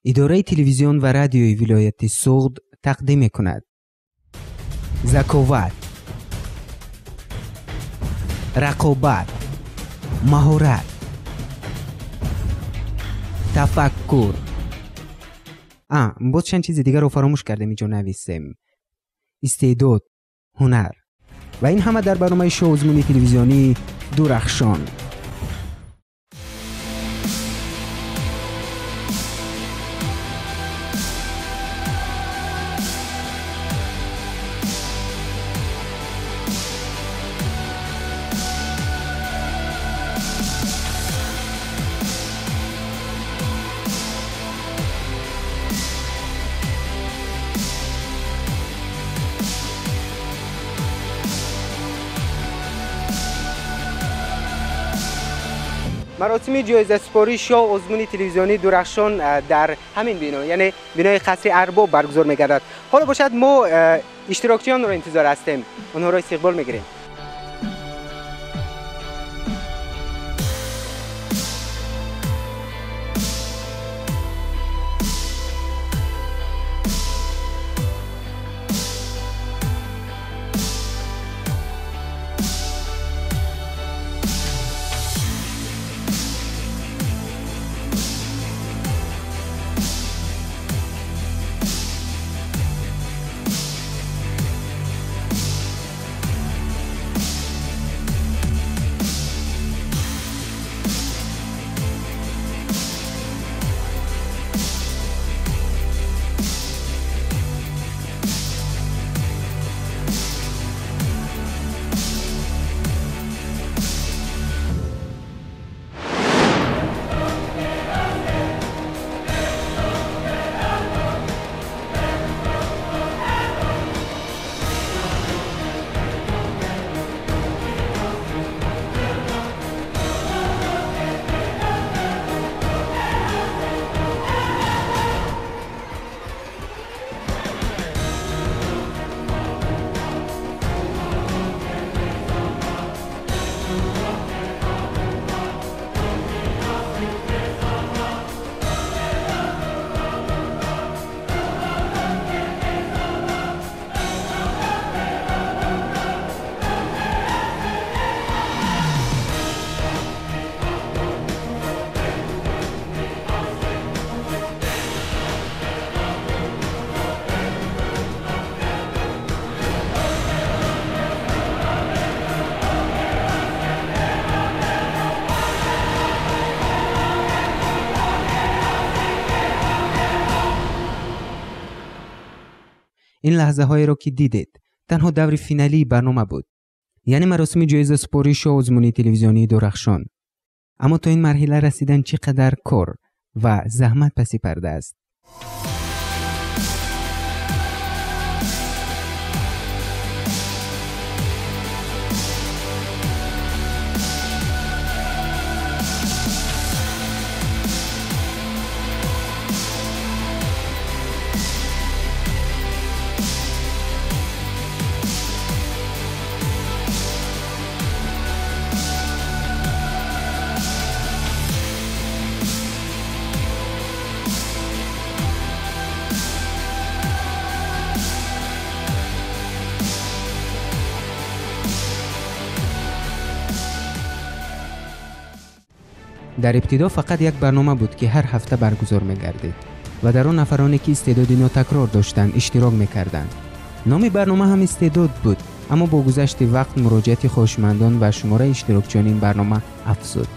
Идораи телевизион ва радиои вилояти Суғд тақдим мекунад. Заковат, рақобат, маҳорат, тафаккур. Боз чанд чизи дигарро фаромӯш кардем, инҷо нависем. Истеъдод, ҳунар ва ин ҳама дар барномаи шоу-озмуни телевизионии Дурахшон. Маросими ҷоизасупории шоу-озмуни телевизионии Дурахшон дар ҳамин бино, яъне бинои қасри Арбоб баргузор мегардад. Ҳоло бошад мо иштирокчиёнро интизор ҳастем, онҳоро истиқбол мегирем. Ин лаҳзаҳоеро ки дидед танҳо даври финалии барнома буд, яъне маросими ҷоизасупории шоу-озмуни телевизионии Дурахшон. Аммо то ин марҳила расидан чӣ қадар кор ва заҳмат паси парда аст. Дар ибтидо фақат як барнома буд, ки ҳар ҳафта баргузор мегардид ва дар он нафароне ки истеъдоди нотакрор доштанд иштирок мекарданд. Номи барнома ҳам истеъдод буд, аммо бо гузашти вақт муроҷиати хоҳишмандон ва шумораи иштирокчиёни ин барнома афзуд.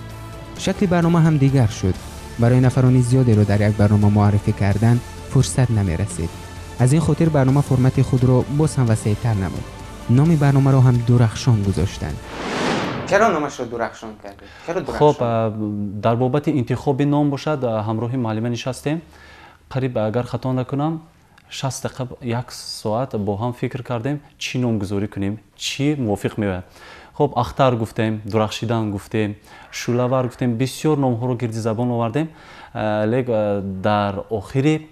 Шакли барнома ҳам дигар шуд. Барои нафарони зиёдеро дар як барнома муаррифӣ кардан фурсат намерасид. Аз ин хотир барнома формати худро боз ҳам васеътар намуд. Номи барномаро ҳам Дурахшон гузоштанд. Чаро номашро Дурахшон кардед? Чаро Дурахшон? Хоб, дар бобати интихоби ном бошад, ҳамроҳи муаллима нишастем. Қариб, агар хато накунам, 60 дақиқа, як соат бо ҳам фикр кардем, чӣ номгузорӣ кунем, чӣ мувофиқ меояд. Хоб, ахтар гуфтем, дурахшидан гуфтем, шӯлавар гуфтем, бисёр номҳоро гирди забон овардем. Лек дар охири,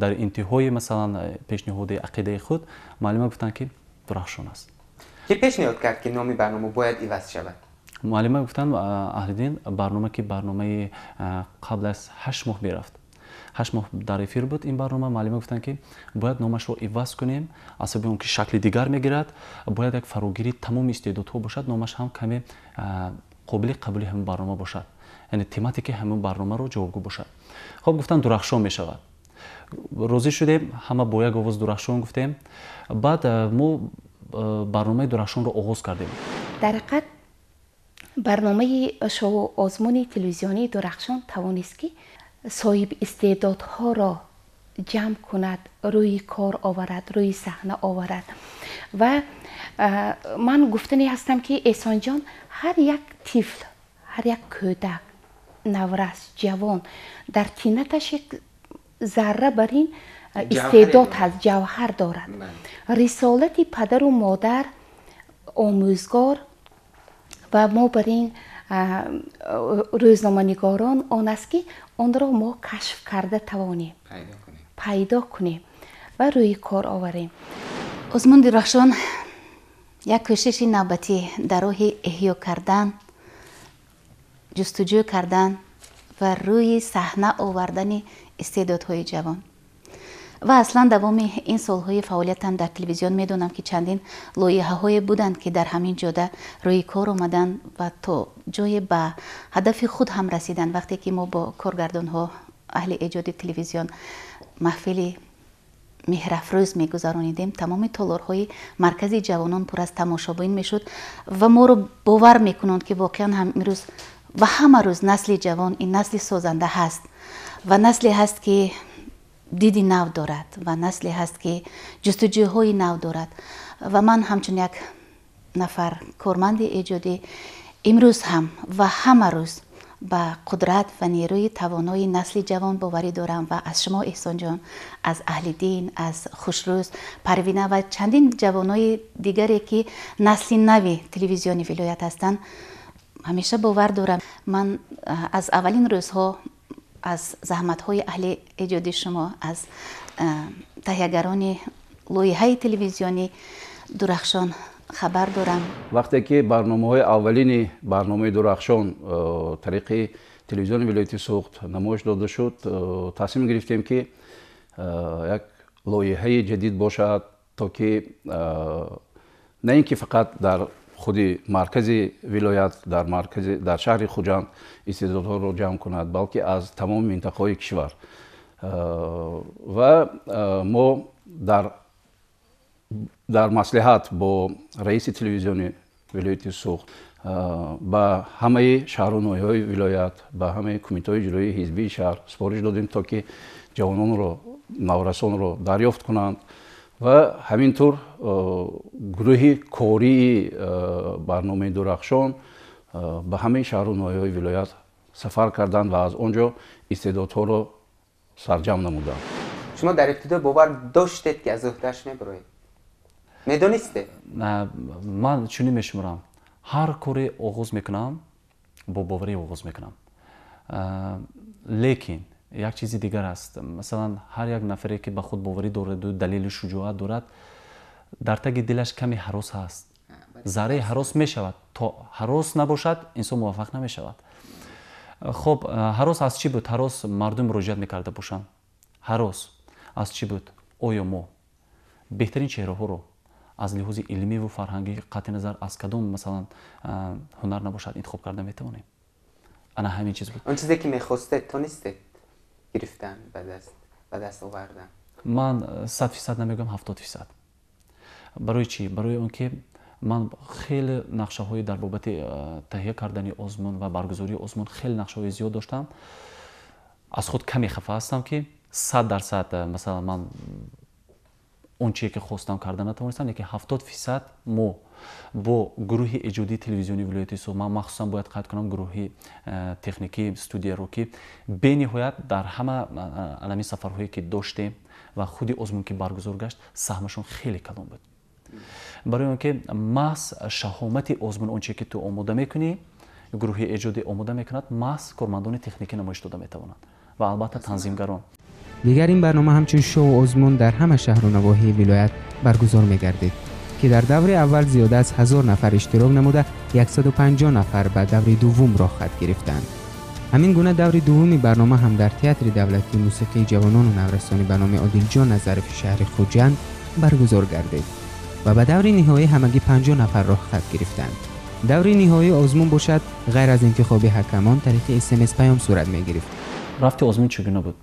дар интиҳои, масалан, пешниҳоди ақидаи худ муаллима гуфтанд, ки Дурахшон аст. Ки пешниҳод кард, ки номи барнома бояд иваз шавад? Муаллима гуфтанд, Аҳлиддин, барнома ки барномаи қабл аз 8 моҳ мерафт. 8 моҳ дар эфир буд ин барнома. Муаллима гуфтанд, ки бояд номашро иваз кунем, аз сабаби он ки шакли дигар мегирад, бояд як фарогирии тамоми истеъдодҳо бошад, номаш ҳам каме қобили қабули ҳамин барнома бошад, яъне тематикаи ҳамин барномаро ҷавобгӯ бошад. Хоб, гуфтанд, Дурахшон мешавад. Розӣ шудем, ҳама бо як овоз Дурахшон гуфтем. Баъд мо барномаи Дурахшонро оғоз кардем. Дар ҳақиқат, барномаи шоу озмуни телевизионии Дурахшон тавонист, ки соҳиби истеъдодҳоро ҷамъ кунад, рӯи кор оварад, рӯи саҳна оварад. Ва ман гуфтане ҳастам, ки, Эҳсонҷон, ҳар як тифл, ҳар як кӯдак, наврас, ҷавон дар тинаташ як зарра бар ин истеъдод ҳаст, ҷавҳар дорад. Рисолати падару модар, омӯзгор ва мо бар ин рӯзноманигорон он аст, ки онро мо кашф карда тавонем, пайдо кунем ва рӯи кор оварем. Озмуни Дурахшон як кӯшиши навбатӣ дар роҳи эҳё кардан, ҷустуҷӯ кардан ва рӯи саҳна овардани истеъдодҳои ҷавон. Ва аслан давоми ин солҳои фаъолиятам дар телевизион медонам, ки чандин лоиҳаҳое буданд, ки дар ҳамин ҷода рӯи кор омаданд ва то ҷое ба ҳадафи худ ҳам расиданд. Вақте ки мо бо коргардонҳо, аҳли эҷоди телевизион маҳфили меҳрафрӯз мегузаронидем, тамоми толорҳои маркази ҷавонон пур аз тамошобин мешуд ва моро бовар мекунанд, ки воқеан ҳам имрӯз ва ҳама рӯз насли ҷавон ин насли созанда ҳаст ва насле ҳаст, ки диди нав дорад, ва насле ҳаст, ки ҷустуҷӯҳои нав дорад. Ва ман ҳамчун як нафар корманди эҷодӣ имрӯз ҳам ва ҳама рӯз ба қудрат ва нерӯи тавонои насли ҷавон боварӣ дорам. Ва аз шумо, Эҳсонҷон, аз аҳли дин, аз Хушрӯз, Парвина ва чандин ҷавонои дигаре, ки насли нави телевизиони вилоят ҳастанд, ҳамеша бовар дорам. Ман аз аввалин рӯзҳо аз заҳматҳои аҳли эҷоди шумо, аз таҳиягарони лоиҳаи телевизионӣ Дурахшон хабар дорам. Вақте ки барномаҳои аввалини барномаи Дурахшон тариқи телевизиони вилояти Суғд намоиш дода шуд, тасмим гирифтем, ки як лоиҳаи ҷадид бошад, то ки на ин ки фақат дар худи маркази вилоят, дар маркази, дар шаҳри Хуҷанд истеъдодҳоро ҷамъ кунад, балки аз тамоми минтақаҳои кишвар. Ва мо дар маслиҳат бо раиси телевизиони вилояти Суғд ба ҳамаи шаҳру ноҳияҳои вилоят, ба ҳамаи кумитаҳои иҷроии ҳизбии шаҳр супориш додем, то ки ҷавононро, наврасонро дарёфт кунанд. Ва ҳамин тур гурӯҳи кории барномаи Дурахшон ба ҳамаи шаҳру ноҳияҳои вилоят сафар карданд ва аз он ҷо истеъдодҳоро сарҷамъ намуданд. Шумо дар ибтидо бовар доштед, ки аз уҳдааш мебароед? Медонистед? Ман чунин мешуморам: ҳар коре оғоз мекунам, бо боварӣ оғоз мекунам. Лекин як чизи дигар аст. Масалан, ҳар як нафаре, ки ба худ боварӣ дораду далели шуҷоат дорад, дар таги дилаш каме ҳарос ҳаст, зарраи ҳарос мешавад. То ҳарос набошад, инсон муваффақ намешавад. Хоб, ҳарос аз чӣ буд? Ҳарос, мардум муроҷиат мекарда бошанд, ҳарос аз чӣ буд? Оё мо беҳтарин чеҳраҳоро аз лиҳози илмиву фарҳангӣ, қатъи назар аз кадом, масалан, ҳунар набошад, интихоб карда метавонем? Ана ҳамин чиз буд. Он чизе ки мехостед, тонистед гирифтан, ба даст овардан? Ман 100% намегӯям, 70%. Барои чӣ? Барои он ки ман хеле нақшаҳои дар бобати таҳия кардани озмун ва баргузории озмун хеле нақшаҳои зиёд доштам. Аз худ каме хафа ҳастам, ки 100%, масалан, ман он чие ки хостам, карда натавонистам. Лекин 70% мо бо гурӯҳи эҷодии телевизионии вилояти Суғд, ман махсусан бояд қайд кунам гурӯҳи техникии студияро, ки бениҳоят дар ҳама анами сафарҳое ки доштем ва худи озмун ки баргузор гашт, саҳмашон хеле калон буд. Барои он ки маҳз шаҳомати озмун, он чие ки ту омода мекунӣ, гурӯҳи эҷодӣ омода мекунад, маҳз кормандони техникӣ намоиш дода метавонанд ва албатта танзимгарон. Дигар ин барнома ҳамчун шоу озмун дар ҳама шаҳру навоҳии вилоят баргузор мегардид, ки дар даври аввал зиёда аз 1000 нафар иштирок намуда, 150 нафар ба даври дуввум роҳхат гирифтанд. Ҳамин гуна даври дуввуми барнома ҳам дар театри давлатии мусиқии ҷавонону наврасонӣ ба номи Одилҷон Назарови шаҳри Хуҷанд баргузор гардид ва ба даври ниҳоӣ ҳамагӣ 50 нафар роҳхат гирифтанд. Даври ниҳоии озмун бошад, ғайр аз интихоби ҳакамон тариқи СМС паём сурат мегирифт. Рафти озмун чӣ гуна буд?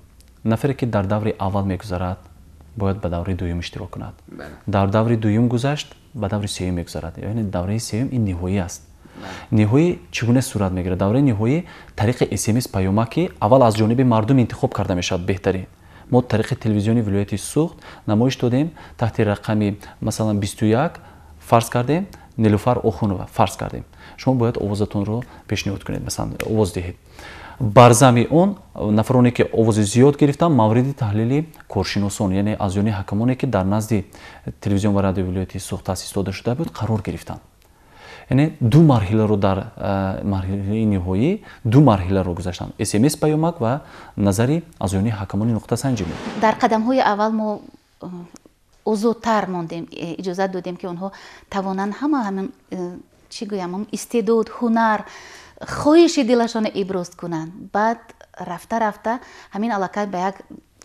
Нафаре ки дар даври аввал мегузарад, бояд ба даври дуюм иштирок кунад. Дар даври дуюм гузашт, ба даври сеюм мегузарад. Яъне давраи сеюм ин ниҳоӣ аст. Ниҳоӣ чӣ гуна сурат мегирад? Давраи ниҳоӣ тариқи СМС паёмаки аввал аз ҷониби мардум интихоб карда мешавад беҳтарин. Мо тариқи телевизиони вилояти Суғд намоиш додем таҳти рақами масалан 21 фарз кардем, Нилуфар Охунова фарз кардем. Шумо бояд овозатонро пешниҳод кунед, масалан овоз диҳед. Бар зами он нафароне ки овози зиёд гирифтанд, мавриди таҳлили коршиносон, яъне аз ҷониби ҳакамоне ки дар назди телевизион ва радиои вилояти Суғд таъсис дода шуда буд, қарор гирифтанд. Яъне ду марҳиларо дар марҳилаи ниҳоӣ ду марҳиларо гузаштанд: СМС паёмак ва назари аз ҷониби ҳакамони нуқтасанҷӣ. Дар қадамҳои аввал мо озодтар мондем, иҷозат додем, ки онҳо тавонанд ҳама ҳамин, чӣ гӯям, истеъдод, ҳунар, хоҳиши дилашонро иброз кунанд. Баъд рафта рафта ҳамин аллакай ба як,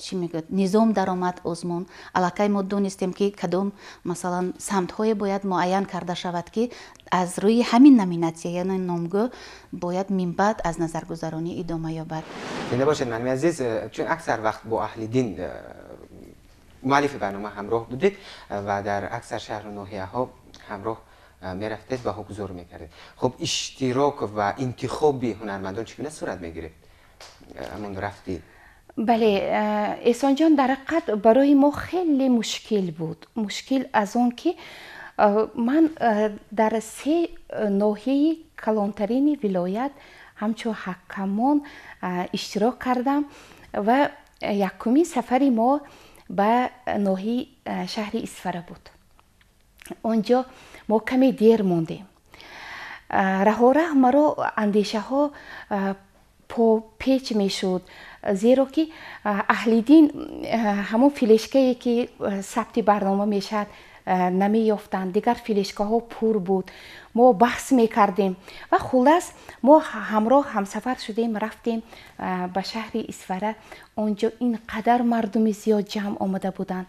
чӣ мегӯяд, низом даромад озмун. Аллакай мо донистем, ки кадом, масалан, самтҳое бояд муайян карда шавад, ки аз рӯи ҳамин номинатсия, яъне номгӯ, бояд минбаъд аз назаргузаронӣ идома ёбад. Зинда бошед, муаллими азиз. Чун аксар вақт бо Аҳлиддин, муаллифи барнома, ҳамроҳ будед ва дар аксар шаҳру ноҳияҳо ҳамроҳ мерафтед ва ҳузур мекардед, хуб, иштирок ва интихоби ҳунармандон чӣ гуна сурат мегирифт, ҳамон рафти? Бале, Эҳсонҷон, дар ҳақиқат барои мо хеле мушкил буд. Мушкил аз он ки ман дар се ноҳияи калонтарини вилоят ҳамчун ҳакамон иштирок кардам ва якумин сафари мо ба ноҳияи шаҳри Исфара буд. Он ҷо мо каме дер мондем. Раҳораҳ маро андешаҳо попеч мешуд, зеро ки Аҳлиддин ҳамон флешкае ки сабти барнома мешавад, намеёфтанд, дигар флешкаҳо пур буд. Мо баҳс мекардем ва хуллас мо ҳамроҳ ҳамсафар шудем, рафтем ба шаҳри Исфара. Он ҷо ин қадар мардуми зиёд ҷамъ омада буданд.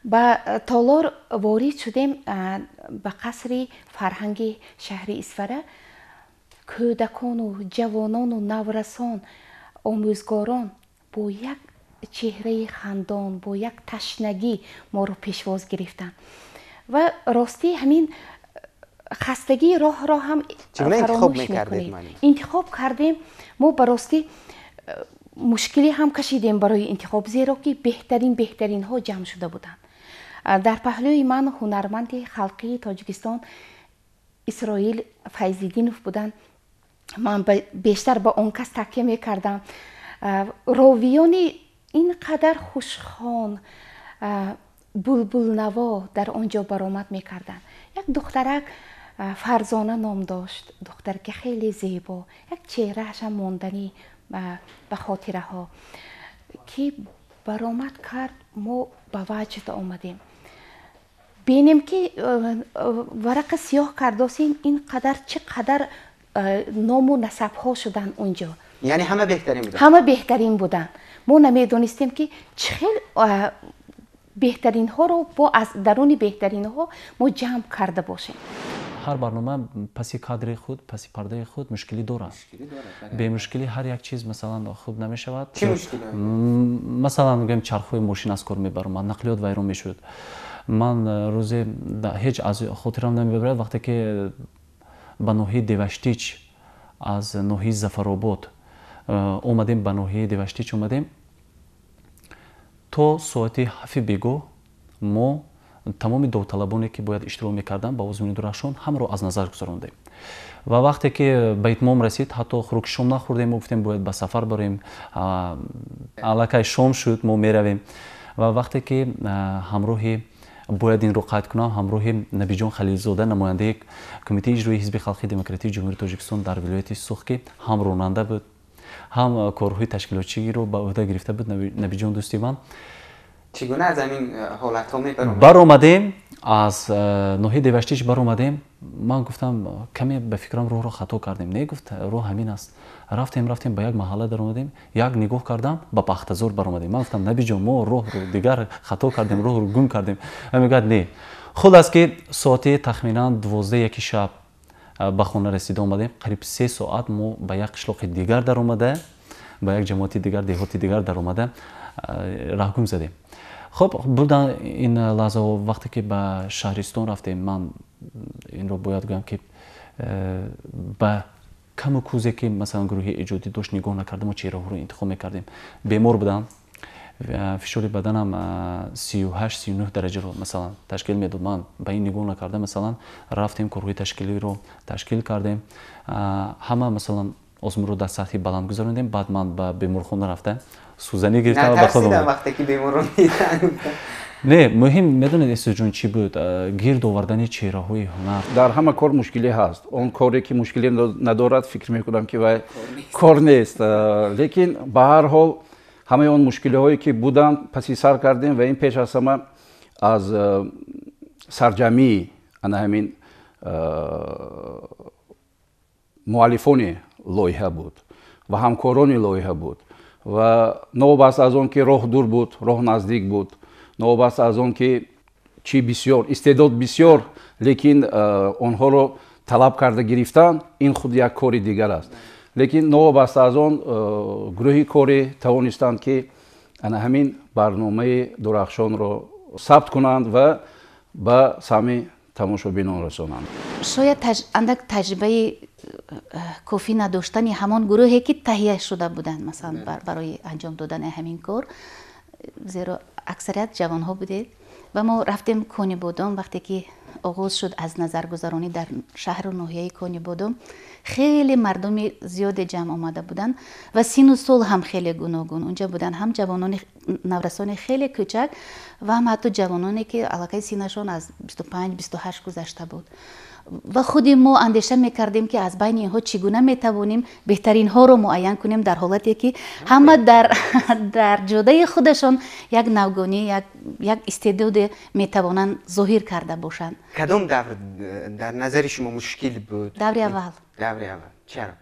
Ба толор ворид шудем, ба қасри фарҳанги шаҳри Исфара. Кӯдакону ҷавонону наврасон, омӯзгорон бо як чеҳраи хандон, бо як ташнагӣ моро пешвоз гирифтанд ва ростӣ ҳамин хастагии роҳро ҳам фаромӯш мекунем. Интихоб кардем мо, ба ростӣ мушкилӣ ҳам кашидем барои интихоб, зеро ки беҳтарин беҳтаринҳо ҷамъ шуда буданд. Дар паҳлӯи ман ҳунарманди халқии Тоҷикистон Исроил Файзиддинов буданд. Ман бештар ба он кас такя мекардам. Ровиёни ин қадар хушхон, булбулнаво дар он ҷо баромад мекарданд. Як духтарак Фарзона ном дошт, духтараки хеле зебо, як чеҳраашам монданӣ ба хотираҳо, ки баромад кард, мо ба ваҷд омадем. Бинем ки варақа сиёҳ кардосем, ин қадар, чӣ қадар ному насабҳо шуданд унҷо. Яъне ҳама беҳтарин буданд? Ҳама беҳтарин буданд. Мо намедонистем, ки чӣ хел беҳтаринҳоро бо аз даруни беҳтаринҳо мо ҷамъ карда бошем. Ҳар барнома паси кадри худ, паси пардаи худ мушкилӣ дорад. Бемушкилӣ ҳар як чиз, масалан, хуб намешавад. Масалан, гӯем, чархҳои мошин аз кор мебаромад, нақлиёт вайрон мешуд. Ман рӯзе ҳеҷ аз хотирам намебарад, вақте ки ба ноҳияи Деваштич аз ноҳияи Зафаробод омадем, ба ноҳияи Деваштич омадем, то соати 7-и бегоҳ мо тамоми довталабоне ки бояд иштирок мекарданд ба озмуни Дурахшон, ҳамаро аз назар гузарондем. Ва вақте ки ба итмом расид, ҳатто хӯроки шом нахӯрдем. Мо гуфтем, бояд ба сафар барем, аллакай шом шуд, мо меравем. Ва вақте ки ҳамроҳи, бояд инро қайд кунам, ҳамроҳи Набиҷон Халилзода, намояндаи Кумитаи иҷроии Ҳизби халқии демократии Ҷумҳурии Тоҷикистон дар вилояти Суғд, ки ҳам ронанда буд, ҳам корҳои ташкилотчиро ба ӯҳда гирифта буд, Набиҷон дӯсти ман. Чӣ гуна аз ҳамин ҳолатҳо мебаромадем? Баромадем аз ноҳияи Деваштич баромадем. Ман гуфтам, каме ба фикрам роҳро хато кардем. Не, гуфт, роҳ ҳамин аст. Рафтем, рафтем, ба як маҳалла даромадем, як нигоҳ кардам, ба Пахтазор баромадем. Ман гуфтам, Набиҷон, мо роҳро дигар хато кардем, роҳро гум кардем. Мегӯяд, не. Хулас ки соати тахминан 12-1 шаб ба хона расида омадем. Қариб 3 соат мо ба як қишлоқи дигар даромада, ба як ҷамоати дигар, деҳоти дигар даромада раҳгум задем. Хоб, будан ин лаҳзаҳо, вақте ки ба шаҳристон рафтем, ман инро бояд гӯям ки ба каму кӯзе ки масалан гурӯҳи эҷодӣ дошт нигоҳ накардем, мо чеҳраҳоро интихоб мекардем. Бемор будам, фишори баданам 38-39 дараҷаро масалан ташкил медод. Ман ба ин нигоҳ накарда масалан рафтем, корҳои ташкилиро ташкил кардем, ҳама масалан озмунро дар сатҳи баланд гузарондем. Баъд ман ба беморхона рафта сӯзанӣ гирифтам ва ба худ омадам. Вақте ки беморро диданд? Не, муҳим медонед, Исоҷон, чӣ буд? Гирд овардани чеҳраҳои ҳунар. Дар ҳама кор мушкилӣ ҳаст. Он коре ки мушкилӣ надорад, фикр мекунам ки вай кор нест. Лекин ба ҳар ҳол ҳамаи он мушкилиҳое ки буданд паси сар кардем ва ин пеш аз ҳама аз сарҷамъии ана ҳамин муаллифони лоиҳа буд ва ҳамкорони лоиҳа буд ва новобаста аз он ки роҳ дур буд, роҳ наздик буд, новобаста аз он ки чӣ бисёр истеъдод бисёр, лекин онҳоро талаб карда гирифтан ин худ як кори дигар аст. Лекин новобаста аз он гурӯҳи корӣ тавонистанд ки ана ҳамин барномаи Дурахшонро сабт кунанд ва ба самъи тамошобинон расонанд. Шояд андак таҷрибаи кофӣ надоштани ҳамон гурӯҳе ки таҳия шуда буданд масалан барои анҷом додани ҳамин кор, зеро аксарият ҷавонҳо будед ва мо рафтем Конибодом. Вақте ки оғоз шуд аз назаргузаронӣ дар шаҳру ноҳияи Конибодом, хеле мардуми зиёде ҷамъ омада буданд ва сину сол ҳам хеле гуногун. Унҷа буданд ҳам ҷавонони наврасони хеле кӯчак ва ҳам ҳатто ҷавононе ки аллакай синашон аз 25-28 гузашта буд. Ва худи мо андеша мекардем ки аз байни инҳо чӣ гуна метавонем беҳтаринҳоро муайян кунем, дар ҳолате ки ҳама дар ҷодаи худашон як навгонӣ, як истеъдоде метавонанд зоҳир карда бошанд. Кадом давр дар назари шумо мушкил буд? Даври аввал. Даври аввал. Чаро?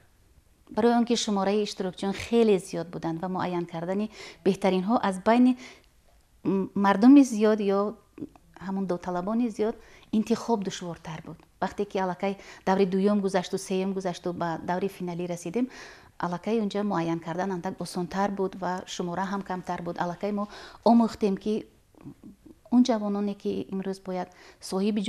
Барои он ки шумораи иштирокчиён хеле зиёд буданд ва муайян кардани беҳтаринҳо аз байни мардуми зиёд ё ҳамон довталабони зиёд интихоб душвортар буд. Вақте ки аллакай даври дуюм гузашту сеюм гузашту ба даври финалӣ расидем, аллакай унҷа муайян кардан андак осонтар буд ва шумора ҳам камтар буд. Аллакай мо омӯхтем ки он ҷавононе ки имрӯз бояд соҳиби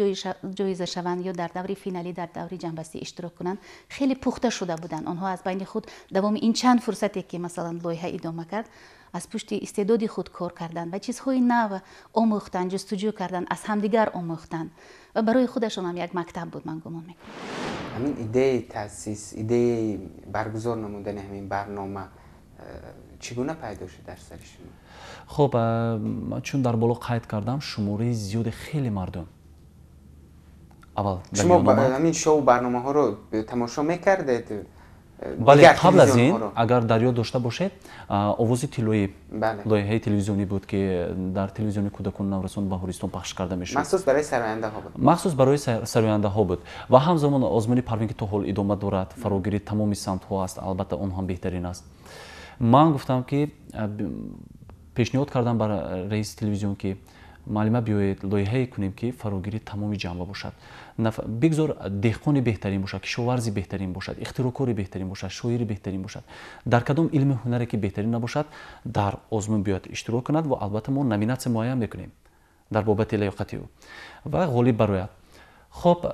ҷоиза шаванд ё дар даври финалӣ, дар даври ҷамъбастӣ иштирок кунанд, хеле пухта шуда буданд. Онҳо аз байни худ давоми ин чанд фурсате ки масалан лоиҳа идома кард, аз пушти истеъдоди худ кор карданд ва чизҳои нав омӯхтанд, ҷустуҷӯ карданд, аз ҳамдигар омӯхтанд ва барои худашон ҳам як мактаб буд, ман гумон мекунам. Ҳамин идеяи таъсис, идеяи баргузор намудани ҳамин барнома чӣ гуна пайдо шуд дар сари шумо? Хоб, чун дар боло қайд кардам, шумораи зиёди хеле мардум аввал шумо ҳамин шоу барномаҳоро тамошо мекардед? Бале, қабл аз ин, агар дар ёд дошта бошед, овози тиллоӣ лоиҳаи телевизионӣ буд ки дар телевизиони кӯдакону наврасон Баҳористон пахш карда мешуд. Махсус барои сарояндаҳо буд. Махсус барои сарояндаҳо буд ва ҳамзамон озмуни Парвин ки то ҳол идома дорад, фарогири тамоми самтҳо аст, албатта он ҳам беҳтарин аст. Ман гуфтам ки пешниҳод кардам ба раиси телевизион ки муаллима, биёед лоиҳае кунем ки фарогири тамоми ҷанба бошад. Бигзор деҳқони беҳтарин бошад, кишоварзи беҳтарин бошад, ихтироъкори беҳтарин бошад, шоири беҳтарин бошад. Дар кадом илми ҳунаре ки беҳтарин набошад, дар озмун биёяд иштирок кунад ва албатта мо номинатсия муайян мекунем дар бобати лаёқати ӯ ва ғолиб барояд. Хоб,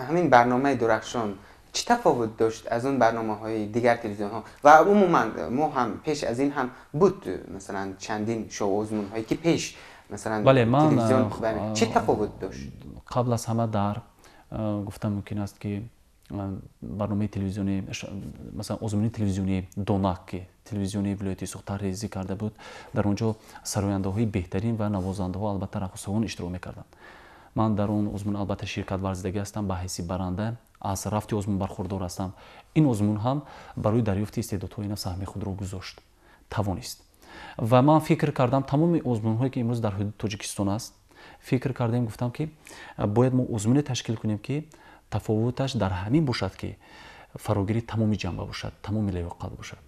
ҳамин барномаи Дурахшон чӣ тафовут дошт аз он барномаҳои дигар телевизионҳо? Ва умуман мо ҳам пеш аз ин ҳам буд масалан чандин шоу озмунҳое ки пеш масалан телевизион, чӣ тафовут дошт? Қабл аз ҳама дар гуфтан мумкин аст ки барномаи телевизионӣ, масалан озмуни телевизионии Донак ки телевизиони вилояти Суғд тарҳрезӣ карда буд, дар он ҷо сарояндаҳои беҳтарин ва навозандаҳо, албатта раққосаҳон иштирок мекарданд. Ман дар он озмун албатта ширкат варзидагӣ ҳастам, ба ҳайси баранда аз рафти озмун бархурдор ҳастам. Ин озмун ҳам барои дарёфти истеъдодҳои нав саҳми худро гузошт, тавонист. Ва ман фикр кардам, тамоми озмунҳое, ки имрӯз дар ҳудуди Тоҷикистон аст, фикр кардем, гуфтам, ки бояд мо озмуне ташкил кунем, ки тафовуташ дар ҳамин бошад, ки фарогири тамоми ҷанба бошад, тамоми лаёқат бошад.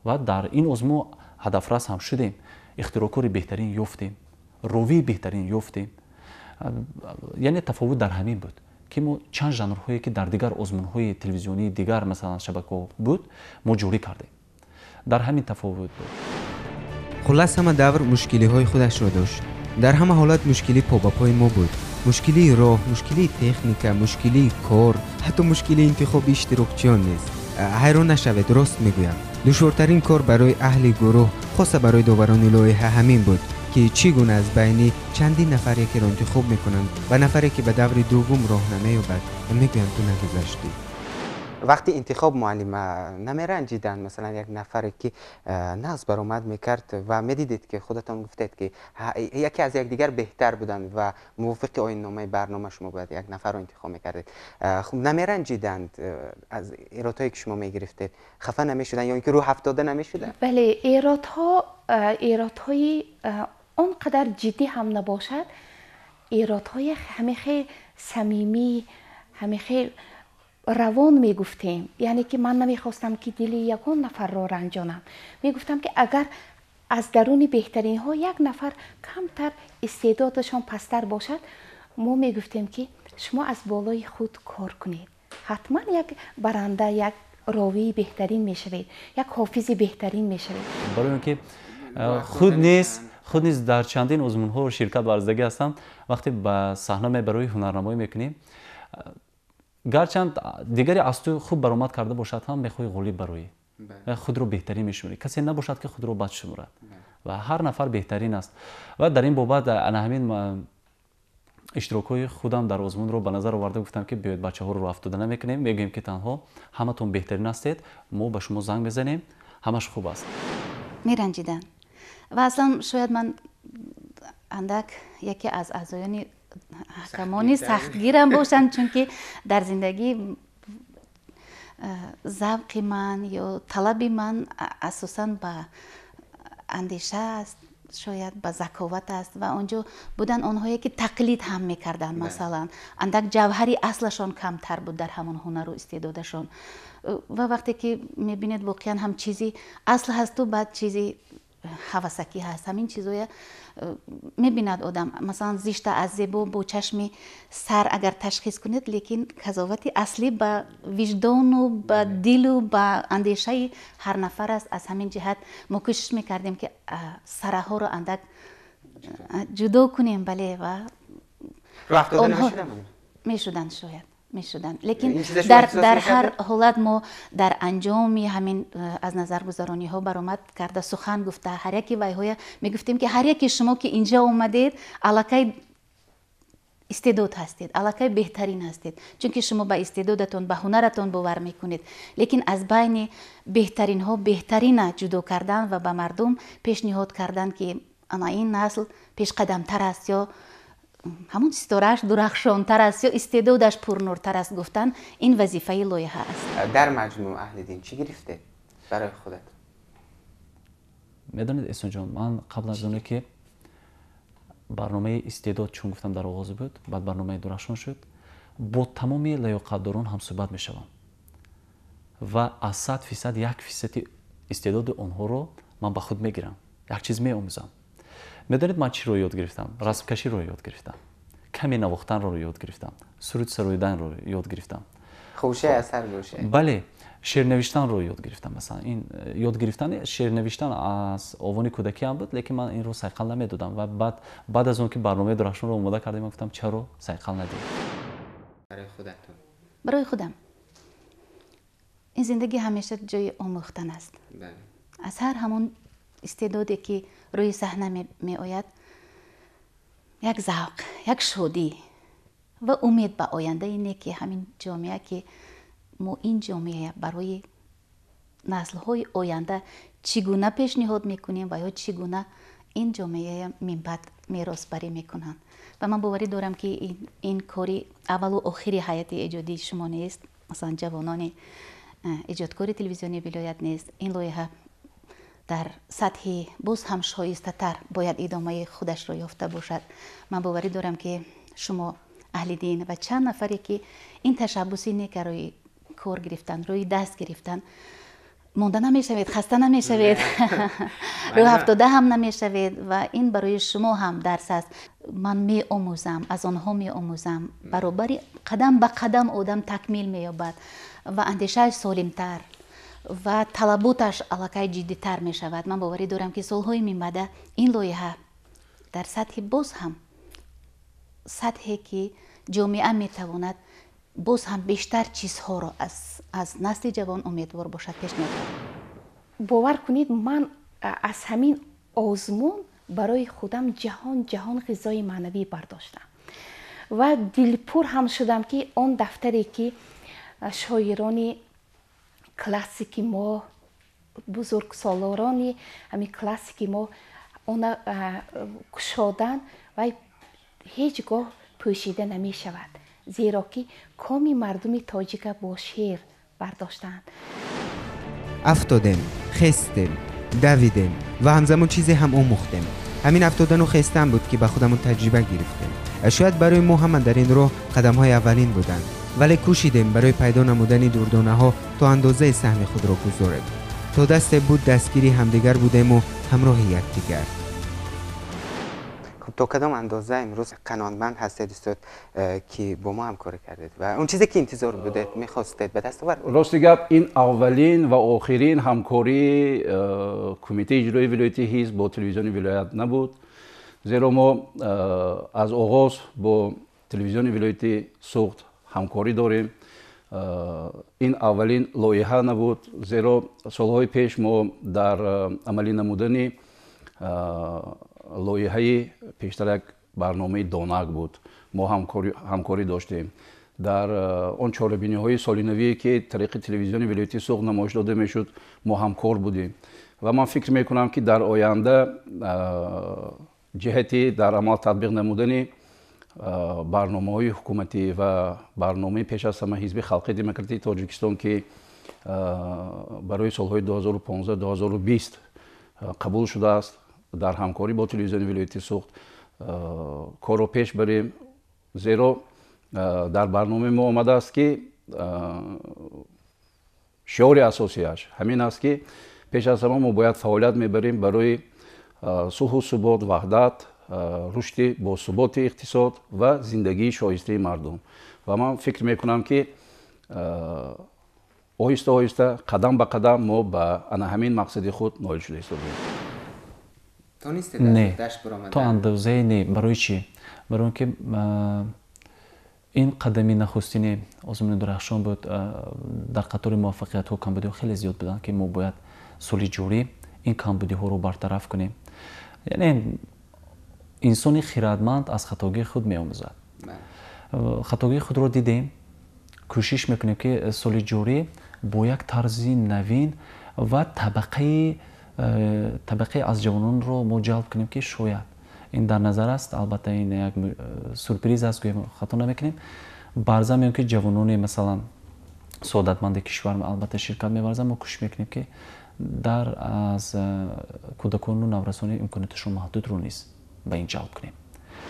Ва дар ин озмун ҳадафрас ҳам шудем, ихтироъкори беҳтарин ёфтем, ровии беҳтарин ёфтем. Яъне тафовут дар ҳамин буд, ки мо чанд жанрҳое, ки дар дигар озмунҳои телевизионии дигар, масалан, шабакаҳо буд, мо ҷорӣ кардем. Дар ҳамин тафовут буд. Хуллас, ҳама давр мушкилиҳои худашро дошт. Дар ҳама ҳолат мушкилӣ побапои мо буд: мушкилии роҳ, мушкилии техника, мушкилии кор, ҳатто мушкилии интихоби иштирокчиён низ. Ҳайрон нашавед, рост мегӯям. Душвортарин кор барои аҳли гурӯҳ, хоса барои доварони лоиҳа, ҳамин буд, ки чӣ гуна аз байни чандин нафар якеро интихоб мекунанд ва нафаре, ки ба даври дуввум роҳ намеёбад, мегӯянд: «Ту нагузаштӣ». Вақти интихоб, муаллима, намеранҷиданд? Масалан, як нафаре, ки нағз баромад мекард ва медидед, ки худатон гуфтед, ки яке аз якдигар беҳтар буданд ва мувофиқи оинномаи барнома шумо бояд як нафарро интихоб мекардед. Хуб, намеранҷиданд аз эродҳое, ки шумо мегирифтед? Хафа намешуданд ё ин ки рӯҳафтода намешуданд? Бале, эродҳо, эродҳои он қадар ҷиддӣ ҳам набошад, эродҳои ҳамихел самимӣ, ҳамихел равон мегуфтем. Яъне ки ман намехостам, ки дили ягон нафарро ранҷонам. Мегуфтам, ки агар аз даруни беҳтаринҳо як нафар камтар истеъдодашон пасттар бошад, мо мегуфтем, ки шумо аз болои худ кор кунед, ҳатман як баранда, як ровии беҳтарин мешавед, як ҳофизи беҳтарин мешавед. Барои он ки худ низ дар чандин озмунҳо ширкат варзидагӣ ҳастам. Вақте ба саҳна мебарои, ҳунарнамоӣ мекунӣ, гарчанд дигаре аз ту хуб баромад карда бошад ҳам, мехоҳӣ ғолиб бароӣ, худро беҳтарин мешуморӣ. Касе набошад, ки худро бад шуморад, ва ҳар нафар беҳтарин аст. Ва дар ин бобат ана ҳамин иштирокҳои худам дар озмунро ба назар оварда, гуфтам, ки биёед, бачаҳоро рӯҳафтода намекунем, мегӯем, ки танҳо ҳаматон беҳтарин ҳастед, мо ба шумо занг мезанем, ҳамаш хуб аст. Меранҷиданд ва аслан шояд ман андак яке аз аъзоёни ҳакамони сахтгирам бошам, чунки дар зиндагӣ завқи ман ё талаби ман асосан ба андеша аст, шояд ба заковат аст. Ва он ҷо буданд онҳое, ки тақлид ҳам мекарданд, масалан, андак ҷавҳари аслашон камтар буд дар ҳамон ҳунару истеъдодашон. Ва вақте ки мебинед, воқеан ҳам чизи асл ҳасту баъд чизи ҳавасакӣ ҳаст, ҳамин чизоя мебинад одам. Масалан, зишта аз зебо бо чашми сар агар ташхис кунед, лекин қазовати аслӣ ба виҷдону ба дилу ба андешаи ҳар нафар аст. Аз ҳамин ҷиҳат мо кӯшиш мекардем, ки сараҳоро андак ҷудо кунем. Бале, ва мешуданд, шояд мешуданд, лекин дар ҳар ҳолат мо дар анҷоми ҳамин аз назаргузарониҳо баромад карда, сухан гуфта, ҳар яки вайҳоя мегуфтем, ки ҳар яки шумо, ки инҷа омадед, аллакай истеъдод ҳастед, аллакай беҳтарин ҳастед, чунки шумо ба истеъдодатон, ба ҳунаратон бовар мекунед. Лекин аз байни беҳтаринҳо беҳтарина ҷудо кардан ва ба мардум пешниҳод кардан, ки ана ин насл пешқадамтар аст ё ҳамон ситорааш дурахшонтар аст ё истеъдодаш пурнуртар аст гуфтан, ин вазифаи лоиҳа аст. Дар маҷмӯъ, Аҳлиддин, чӣ гирифтед барои худат? Медонед, Эҳсонҷон, ман қабл аз оне ки барномаи «Истеъдод», чун гуфтам, дар оғоз буд, баъд барномаи «Дурахшон» шуд, бо тамоми лаёқатдорон ҳамсӯҳбат мешавам ва аз 100% 1 фисади истеъдоди онҳоро ман ба худ мегирам, як чиз меомӯзам. Медонед, ман чиро ёд гирифтам? Расмкаширо ёд гирифтам, каме навохтанро ёд гирифтам, суруд сароиданро ёд гирифтам. Хушаи асар гӯша. Бале, шеърнавиштанро ёд гирифтам. Масалан, ин ёд гирифтан, шеърнавиштан аз овони кӯдакиам буд, лекин ман инро сайқал намедодам. Ва баъд аз он ки барномаи «Дурахшонро» омода кардем, ман гуфтам, чаро сайқал надиҳем? Барои худатон? Барои худам ин зиндагӣ ҳамеша ҷои омӯхтан аст. Аз ҳар ҳамон истеъдоде, ки рӯи саҳна меояд, як завқ, як шодӣ ва умед ба ояндаи неки ҳамин ҷомеа, ки мо ин ҷомеа барои наслҳои оянда чӣ гуна пешниҳод мекунем ва ё чӣ гуна ин ҷомеая минбаъд меросбарӣ мекунанд. Ва ман боварӣ дорам, ки ин кори аввалу охири ҳайати эҷодии шумо нест, масалан, ҷавонони эҷодкори телевизиони вилоят нест. Ин лоиҳа Дар сатҳи боз ҳам шоистатар бояд идомаи худашро ёфта бошад. Ман боварӣ дорам, ки шумо, аҳли дин ва чанд нафаре, ки ин ташаббуси нека рӯи кор гирифтан, рӯи даст гирифтан, монда намешавед, хаста намешавед, рӯҳафтода ҳам намешавед ва ин барои шумо ҳам дарс аст. Ман меомӯзам, аз онҳо меомӯзам. Баробари қадам ба қадам одам такмил меёбад ва андешааш солимтар ва талаботаш аллакай ҷиддитар мешавад. Ман боварӣ дорам, ки солҳои минбаъда ин лоиҳа дар сатҳи боз ҳам сатҳе, ки ҷомеа метавонад боз ҳам бештар чизҳоро аз насли ҷавон умедвор бошад, пешниҳод кард. Бовар кунед, ман аз ҳамин озмун барои худам ҷаҳон ҷаҳон ғизои маънавӣ бардоштам ва дилпур ҳам шудам, ки он дафтаре, ки шоирони классики мо, бузургсолорони ҳамин классики мо она кушодан ва ҳеҷ гоҳ пӯшида намешавад, зеро ки коми мардуми тоҷика бо шеър бардоштаанд. Афтодем, хестем, давидем ва ҳамзамон чизе ҳам омӯхтем. Ҳамин афтодану хестан буд, ки ба худамон таҷриба гирифтем. Шояд барои мо ҳама дар ин роҳ қадамҳои аввалин буданд, вале кӯшидем барои пайдо намудани дурдонаҳо то андозаи саҳми худро гузорем. То дасте буд, дастгири ҳамдигар будему ҳамроҳи якдигар. Хуб, то кадом андоза имрӯз қаноатманд ҳастед, устод, ки бо мо ҳамкорӣ кардед ва он чизе, ки интизор будед, мехостед, ба даст овард? Рости гап, ин аввалин ва охирин ҳамкории кумитаи иҷроии вилояти ҳизб бо телевизиони вилоят набуд, зеро мо аз оғоз бо телевизиони вилояти Суғд ҳамкорӣ дорем. Ин аввалин лоиҳа набуд, зеро солҳои пеш мо дар амалӣ намудани лоиҳаи пештар, як барномаи донак буд, мо ҳамкорӣ доштем. Дар он чорабиниҳои солинавие, ки тариқи телевизиони вилояти Суғд намоиш дода мешуд, мо ҳамкор будем. Ва ман фикр мекунам, ки дар оянда ҷиҳати дар амал татбиқ намудани барномаҳои ҳукуматӣ ва барномаи пеш аз ҳама Ҳизби Халқи Демократии Тоҷикистон, ки барои солҳои 2015-2020 қабул шудааст, дар ҳамкорӣ бо телевизиони вилояти Суғд корро пеш барем, зеро дар барномаи мо омадааст, ки шиори асосиаш ҳамин аст, ки пеш аз ҳама мо бояд фаъолият мебарем барои сулҳу субот, ваҳдат, рушди босуботи иқтисод ва зиндагии шоистаи мардум. Ва ман фикр мекунам, ки оҳиста оҳиста, қадам ба қадам мо ба ана ҳамин мақсади худ ноил шуда истодаем. Не, то андозае не. Барои чӣ? Барои он ки ин қадами нахустини озмуни Дурахшон буд. Дар қатори муваффақиятҳо камбудиҳо хеле зиёд буданд, ки мо бояд соли ҷорӣ ин камбудиҳоро бартараф кунем. Яъне инсони хирадманд аз хатогии худ меомӯзад. Хатогии худро дидем, кӯшиш мекунем, ки соли ҷорӣ бо як тарзи навин ва табақаи аз ҷавононро мо ҷалб кунем, ки шояд ин дар назар аст. Албатта, ин як сюрприз аст, гӯем, хато намекунем. Барза меём, ки ҷавонони, масалан, саодатманди кишвар албатта ширкат меварзанд. Мо кӯшиш мекунем, ки дар аз кӯдакону наврасони имконияташон маҳдудро низ ба ин ҷалб кунем.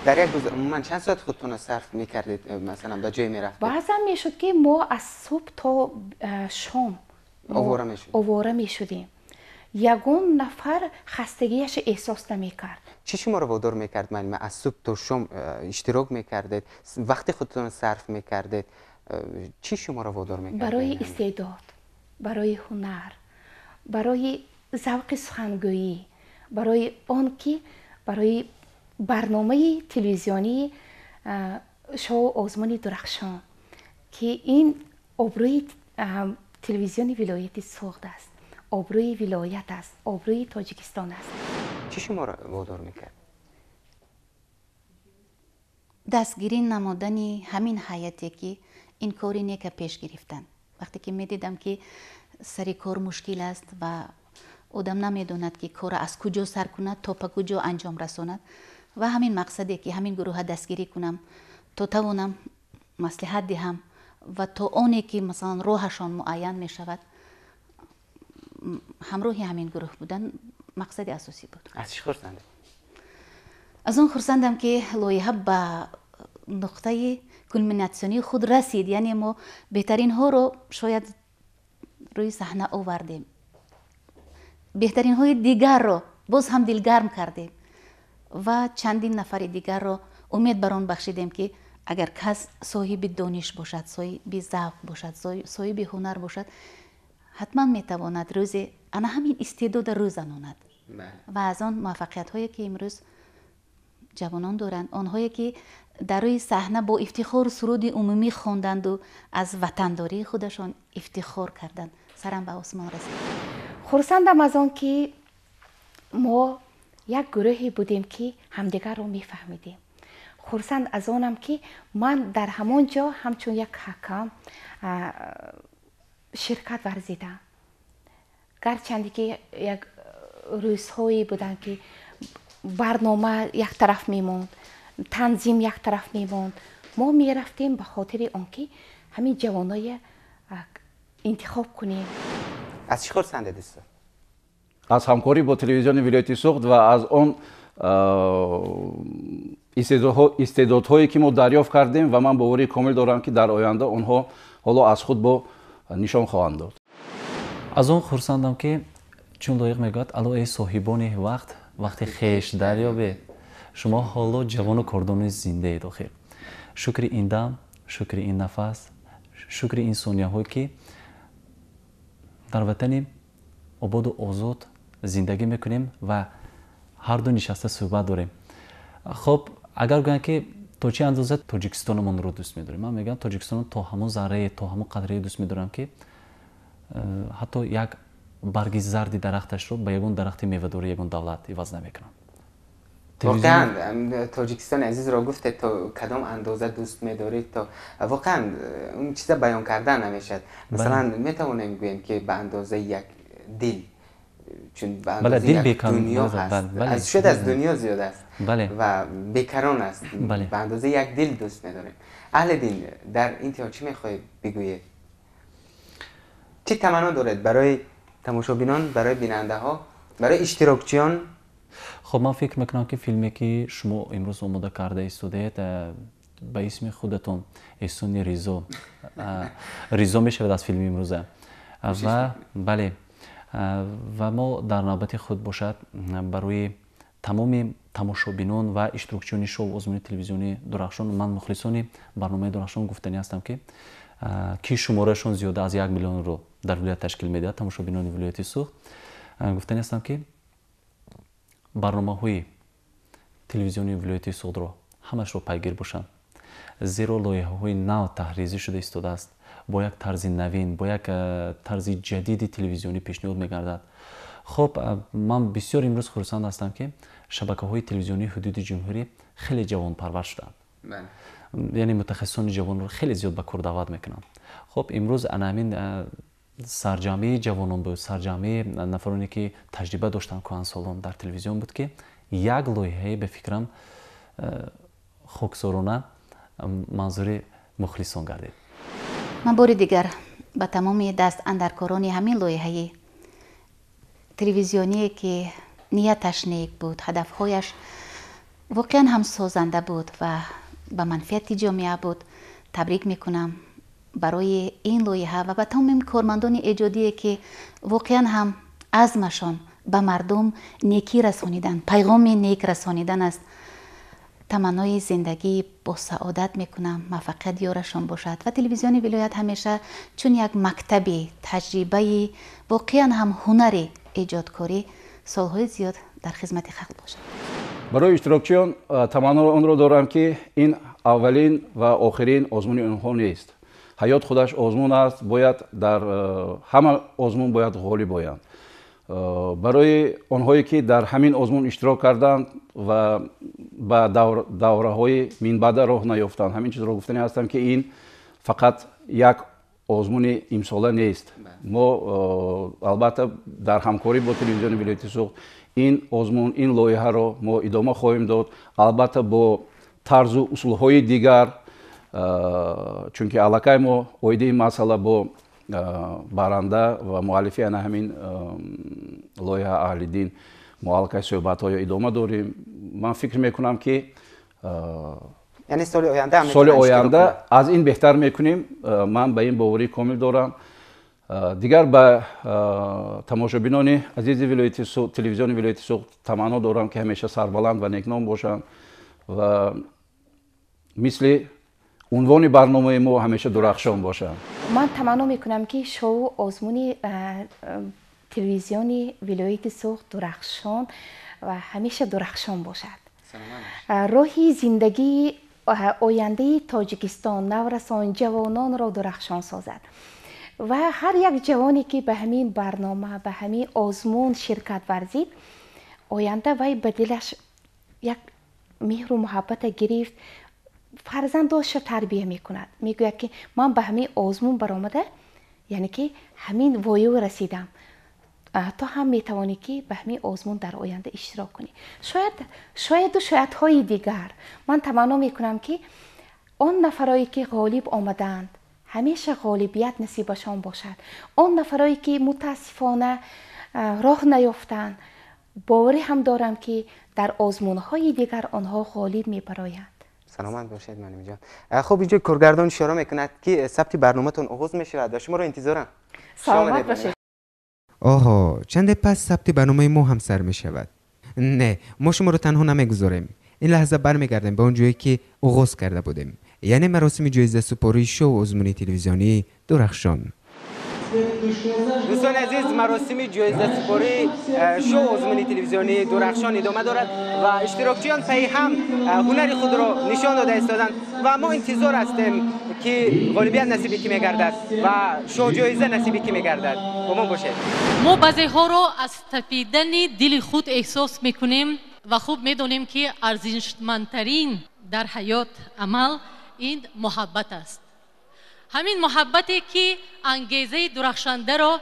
Дар як рӯз умуман чанд соат худтонро сарф мекардед, масалан, ба ҷое мерафтед? Баъзан мешуд, ки мо аз субҳ то шом овора мешуд. Овора мешудем. Ягон нафар хастагиашро эҳсос намекард. Чӣ шуморо водор мекард, муаллима, аз субҳ то шом иштирок мекардед, вақти худтонро сарф мекардед? Чӣ шуморо водор мекард? Барои истеъдод, барои ҳунар, барои завқи сухангӯӣ, барои он ки барои барномаи телевизионии шоу озмуни Дурахшон, ки ин обрӯи телевизиони вилояти Суғд аст, обрӯи вилоят аст, обрӯи Тоҷикистон аст. Чӣ шуморо водор мекард? Дастгирӣ намудани ҳамин ҳайате, ки ин кори нека пеш гирифтанд. Вақте ки медидам, ки сари кор мушкил аст ва одам намедонад, ки корро аз куҷо сар кунад, то ба куҷо анҷом расонад, ва ҳамин мақсаде, ки ҳамин гурӯҳа дастгирӣ кунам, то тавонам маслиҳат диҳам ва то оне, ки масалан роҳашон муайян мешавад. Ҳамроҳи ҳамин гурӯҳ будан мақсади асосӣ буд. Аз чӣ хурсандед? Аз он хурсандам, ки лоиҳа ба нуқтаи кулминатсионии худ расид, яъне мо беҳтаринҳоро шояд рӯи саҳна овардем, беҳтаринҳои дигарро боз ҳам дилгарм кардем ва чандин нафари дигарро умед бар он бахшидем, ки агар кас соҳиби дониш бошад, соҳиби завқ бошад, соҳиби ҳунар бошад, ҳатман метавонад рӯзе ана ҳамин истеъдода рӯзанонад. Ва аз он муваффақиятҳое, ки имрӯз ҷавонон доранд, онҳое, ки дар рӯи саҳна бо ифтихор суруди умумӣ хонданду аз ватандории худашон ифтихор карданд, сарам ба осмон расид. Хурсандам аз он, ки мо як гурӯҳе будем, ки ҳамдигарро мефаҳмидем. Хурсанд аз онам, ки ман дар ҳамон ҷо ҳамчун як ҳакам ширкат варзидам, гарчанде ки як рӯзҳое буданд, ки барнома як тараф мемонд, танзим як тараф мемонд. Мо мерафтем ба хотири он ки ҳамин ҷавоное интихоб кунем. Аз чӣ хурсандед, устод? Аз ҳамкорӣ бо телевизиони вилояти Суғд ва аз он истеъдодҳое, ки мо дарёфт кардем, ва ман боварии комил дорам, ки дар оянда онҳо ҳоло аз худ бо нишон хоҳанд дод. Аз он хурсандам, ки чун лоиқ мегӯяд: «Ало, эй соҳибони вақт, вақти хеш дарёбед». Шумо ҳоло ҷавону кордони зиндаед. Охир шукри ин дам, шукри ин нафас, шукри ин сонияҳое, ки дар ватани ободу озод зиндагӣ мекунем ва ҳарду нишаста суҳбат дорем. Хоб, агар гӯянд, ки то чӣ андоза Тоҷикистонамонро дӯст медорем, ман мегӯям, Тоҷикистонро то ҳамон заррае, то ҳамон қадрае дӯст медорам, ки ҳатто як барги зарди дарахташро ба ягон дарахти мевадори ягон давлат иваз намекунам. Воқеан, Тоҷикистони азизро гуфтед, то кадом андоза дӯст медоред, то воқеан он чиза баён кардан намешавад. Масалан, метавонем гӯем, ки ба андозаи як дил, чун ба андозаи як дунё ҳаст, шояд аз дунё зиёд аст ва бекарон аст, ба андозаи як дил дӯст медорем. Аҳли дин, дар интиҳо чӣ мехоҳед бигӯед? Чӣ таманно доред барои тамошобинон, барои бинандаҳо, барои иштирокчиён? Хоб, ман фикр мекунам, ки филме, ки шумо имрӯз омода карда истодаед, ба исми худатон Эҳсони Ризо ризо мешавад аз филми имрӯза. Ва бале, ва мо дар навбати худ бошад, барои тамоми тамошобинон ва иштирокчиёни шоу озмуни телевизионии Дурахшон, ман мухлисони барномаи Дурахшон гуфтанӣ ҳастам, ки шумораашон зиёда аз 1 миллионро дар вилоят ташкил медиҳад, тамошобинони вилояти Суғд, гуфтанӣ ҳастам, ки барномаҳои телевизионии вилояти Суғдро ҳамашро пайгир бошанд, зеро лоиҳаҳои нав таҳризӣ шуда истодааст, бо як тарзи навин, бо як тарзи ҷадиди телевизионӣ пешниҳод мегардад. Хоб, ман бисёр имрӯз хурсанд ҳастам, ки шабакаҳои телевизионии ҳудуди ҷумҳурӣ хеле ҷавонпарвар шуданд, яъне мутахассисони ҷавонро хеле зиёд ба кор даъват мекунанд. Хоб, имрӯз ана ҳамин сарҷамъии ҷавонон буд, сарҷамъии нафароне, ки таҷриба доштанд, кӯҳансолон дар телевизион буд, ки як лоиҳае, ба фикрам, хоксорона манзури мухлисон гардид. Ман бори дигар ба тамоми дастандаркорони ҳамин лоиҳаи телевизионие, ки нияташ нек буд, ҳадафҳояш воқеан ҳам созанда буд ва ба манфиати ҷомеа буд, табрик мекунам барои ин лоиҳа ва ба тамоми кормандони эҷодие, ки воқеан ҳам азмашон ба мардум некӣ расонидан, пайғоми нек расонидан аст. Таманнои зиндагии босаодат мекунам, муваффақият ёрашон бошад ва телевизиони вилоят ҳамеша чун як мактаби таҷрибаи воқеан ҳам ҳунари эҷодкорӣ солҳои зиёд дар хизмати халқ бошад. Барои иштирокчиён таманнои онро дорам, ки ин аввалин ва охирин озмуни онҳо нест. Ҳаёт худаш озмун аст, бояд дар ҳама озмун бояд ғолиб оянд. Барои онҳое, ки дар ҳамин озмун иштирок карданд ва ба давраҳои минбаъда роҳ наёфтанд, ҳамин чизро гуфтанӣ ҳастам, ки ин фақат як озмуни имсола нест. Мо албатта дар ҳамкорӣ бо телевизиони вилояти Суғд ин озмун, ин лоиҳаро мо идома хоҳем дод, албатта бо тарзу усулҳои дигар, чунки аллакай мо оиди ин масъала бо Баранда ва муаллифи ана ҳамин лоиҳа Аҳлиддин мо аллакай суҳбатҳоё идома дорем. Ман фикр мекунам, ки яъне соли оянда соли оянда аз ин беҳтар мекунем. Ман ба ин боварии комил дорам. Дигар ба тамошобинони азизи вилояти Суғд, телевизиони вилояти Суғд таманно дорам, ки ҳамеша сарбаланд ва некном бошанд ва мисли унвони барномаи мо ҳамеша дурахшон бошанд. Ман таманно мекунам, ки шоу озмуни телевизиони вилояти Суғд дурахшон ва ҳамеша дурахшон бошад. Роҳи зиндагии ояндаи Тоҷикистон, наврасон, ҷавононро дурахшон созад ва ҳар як ҷавоне, ки ба ҳамин барнома, ба ҳамин озмун ширкат варзид, оянда вай ба дилаш як меҳру муҳаббата гирифт, фарзандоша тарбия мекунад. Мегӯяд, ки ман ба ҳамин озмун баромада, яъне ки ҳамин воюва расидам, то ҳам метавонӣ, ки ба ҳамин озмун дар оянда иштирок кунӣ, шояд, шояду шоядҳои дигар. Ман таманно мекунам, ки он нафарое, ки ғолиб омадаанд, ҳамеша ғолибият насибашон бошад. Он нафарое, ки мутаассифона роҳ наёфтанд, боварӣ ҳам дорам, ки дар озмунҳои дигар онҳо ғолиб мебароянд. Саломат бошед, Манимҷон. Хуб, инҷо коргардон ишора мекунад, ки сабти барноматон оғоз мешавад ва шуморо интизорам. Саломат бошед. Оҳо, чанде пас сабти барномаи мо ҳам сар мешавад. Не, мо шуморо танҳо намегузорем. Ин лаҳза бармегардем ба он ҷое, ки оғоз карда будем, яъне маросими ҷоизасупории шоу озмуни телевизионии Дурахшон. Дӯстони азиз, маросими ҷоизасупории шоу озмуни телевизионии Дурахшон идома дорад ва иштирокчиён пайи ҳам ҳунари худро нишон дода истоданд ва мо интизор ҳастем, ки ғолибият насиби кӣ мегардад ва шоҳҷоиза насиби кӣ мегардад. Бо мо бошед. Мо баъзеҳоро аз тапидани дили худ эҳсос мекунем ва хуб медонем, ки арзишмандтарин дар ҳаёт амал ин муҳаббат аст. Ҳамин муҳаббате, ки ангезаи дурахшандаро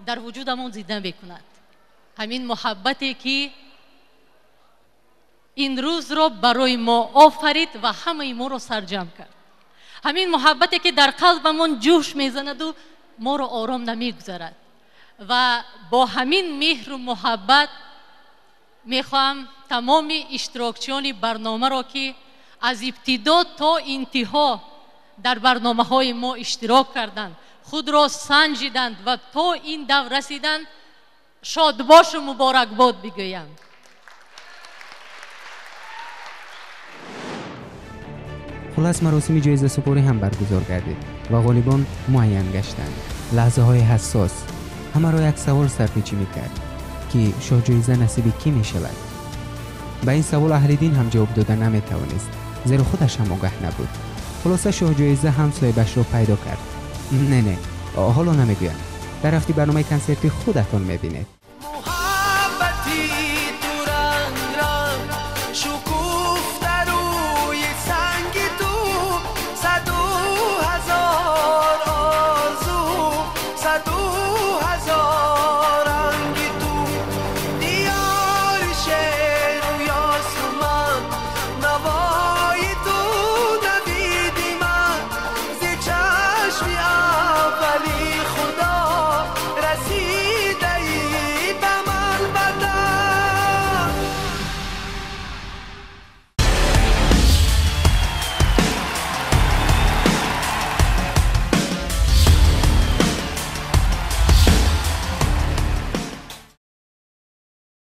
дар вуҷудамон зинда мекунад, ҳамин муҳаббате, ки ин рӯзро барои мо офарид ва ҳамаи моро сарҷамъ кард, ҳамин муҳаббате, ки дар қалбамон ҷӯш мезанаду моро ором намегузарад. Ва бо ҳамин меҳру муҳаббат мехоҳам тамоми иштирокчиёни барномаро, ки аз ибтидо то интиҳо дар барномаҳои мо иштирок карданд, худро санҷиданд ва то ин давр расиданд, шодбошу муборакбод бигӯям. Хулас, маросими ҷоизасупорӣ ҳам баргузор гардид ва ғолибон муайян гаштанд. Лаҳзаҳои ҳассос. Ҳамаро як савол сарпечӣ мекард, ки шоҳҷоиза насиби кӣ мешавад. Ба ин савол Аҳлиддин ҳам ҷавоб дода наметавонист, зеро худаш ҳам огаҳ набуд. Хулоса, шоҳҷоиза ҳам соҳибашро пайдо кард. Не, не, ҳоло намегӯям. Дар рафти барномаи консерти худатон мебинед.